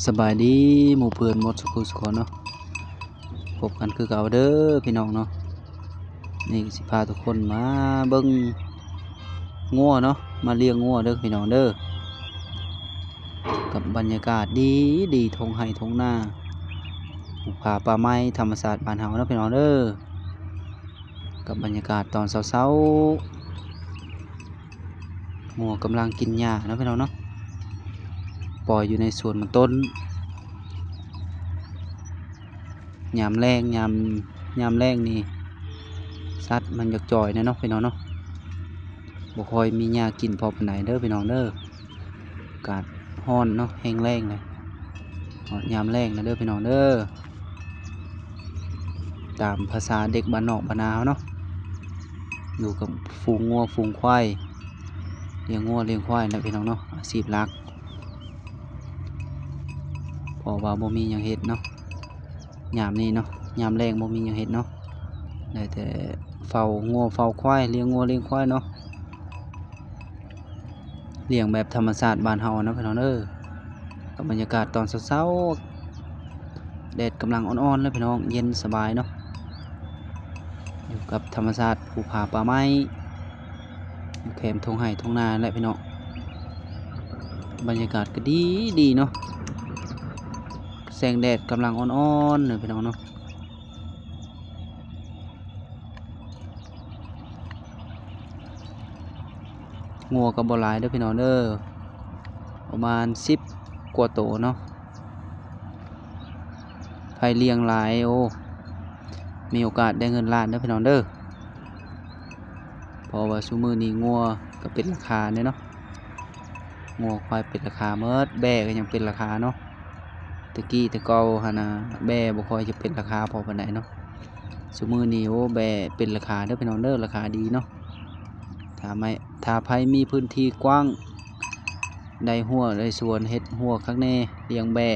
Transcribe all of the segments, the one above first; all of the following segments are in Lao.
ສະບາຍດີໝູ່ເພື່ອນໝົດສູ່ຜູ້ສູ່ຄົນເນາະ, ພົບກັນຄືເກົ່າເດີພີ່ນ້ອງເນາະ. ນີ້ຊິພາທຸກຄົນມາເບິ່ງງົວເນາະ, ມາລ້ຽງງົວເດີພີ່ນ້ອງເດີ. ກັບບັນຍາກາດດີໆ ທົ່ງໄຮ່ທົ່ງນາ, ພູຜາປ່າໄມ້ ທຳມະຊາດບ້ານເຮົາເນາະພີ່ນ້ອງເດີ. ກັບບັນຍາກາດຕອນເຊົ້າໆ ງົວກຳລັງກິນຫຍ້າເນາະພີ່ນ້ອງເນາະ, ປ່ອຍຢູ່ໃນສວນມັນຕົ້ນ. ຍາມແລ້ງ ຍາມ ຍາມແລ້ງນີ້ ສັດມັນຢາກຈ່ອຍແດ່ເນາະພີ່ນ້ອງເນາະ, ບໍ່ຄ່ອຍມີຫຍ້າກິນພໍປານໃດເດີພີ່ນ້ອງເດີ. ອາກາດຮ້ອນເນາະ, ແຮງແລ້ງແລ້ວ, ຮອດຍາມແລ້ງແລ້ວເດີພີ່ນ້ອງເດີ. ຕາມພາສາເດັກບ້ານນອກບ້ານນາເຮົາເນາະ, ຢູ່ກັບຝູງງົວຝູງຄວາຍ, ລ້ຽງງົວລ້ຽງຄວາຍນະພີ່ນ້ອງເນາະ, ອາຊີບຫຼັກ ເພາະວ່າບໍ່ມີຫຍັງເຮັດເນາະ. ຍາມນີ້ເນາະ, ຍາມແລ້ງບໍ່ມີຫຍັງເຮັດເນາະ, ໄດ້ແຕ່ເຝົ້າງົວເຝົ້າຄວາຍ, ລ້ຽງງົວລ້ຽງຄວາຍເນາະ. ລ້ຽງແບບທຳມະຊາດບ້ານເຮົາເນາະພີ່ນ້ອງເດີ. ກັບບັນຍາກາດຕອນເຊົ້າໆ ແດດກຳລັງອ່ອນໆເລີຍພີ່ນ້ອງ, ເຢັນສະບາຍເນາະ, ຢູ່ກັບທຳມະຊາດ ພູຜາປ່າໄມ້ ຢູ່ແຄມທົ່ງໄຮ່ທົ່ງນາແຫຼະພີ່ນ້ອງ. ບັນຍາກາດກໍດີໆເນາະ, ແສງແດດກຳລັງອ່ອນໆເລີຍພີ່ນ້ອງເນາະ. ງົວກໍບໍ່ຫຼາຍເດີພີ່ນ້ອງເດີ, ປະມານສິບກວ່າໂຕເນາະ. ໃຜລ້ຽງຫຼາຍ ໂອ້ ມີໂອກາດໄດ້ເງິນລ້ານເດີພີ່ນ້ອງເດີ. ເພາະວ່າຊຸມື້ນີ້ງົວກໍເປັນລາຄາແດ່ເນາະ, ງົວຄວາຍເປັນລາຄາໝົດ, ແບ້ກໍຍັງເປັນລາຄາເນາະ. ແຕ່ກີ້ແຕ່ເກົ່າຫັ້ນນະ ແບ້ບໍ່ຄ່ອຍຈະເປັນລາຄາພໍປານໃດເນາະ, ຊຸມື້ນີ້ ໂອ້ ແບ້ເປັນລາຄາເດີພີ່ນ້ອງເດີ, ລາຄາດີເນາະ. ຖ້າໄມ່ ຖ້າໃຜມີພື້ນທີ່ກວ້າງ ໄດ້ຮົ້ວໄດ້ສວນ ເຮັດຮົ້ວຄັກແນ່, ລ້ຽງແບ້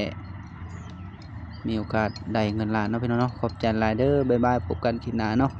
ມີໂອກາດໄດ້ເງິນລ້ານເນາະພີ່ນ້ອງເນາະ. ຂອບໃຈຫຼາຍເດີ, ບາຍບາຍ, ພົບກັນຄລິບໜ້າເນາະ.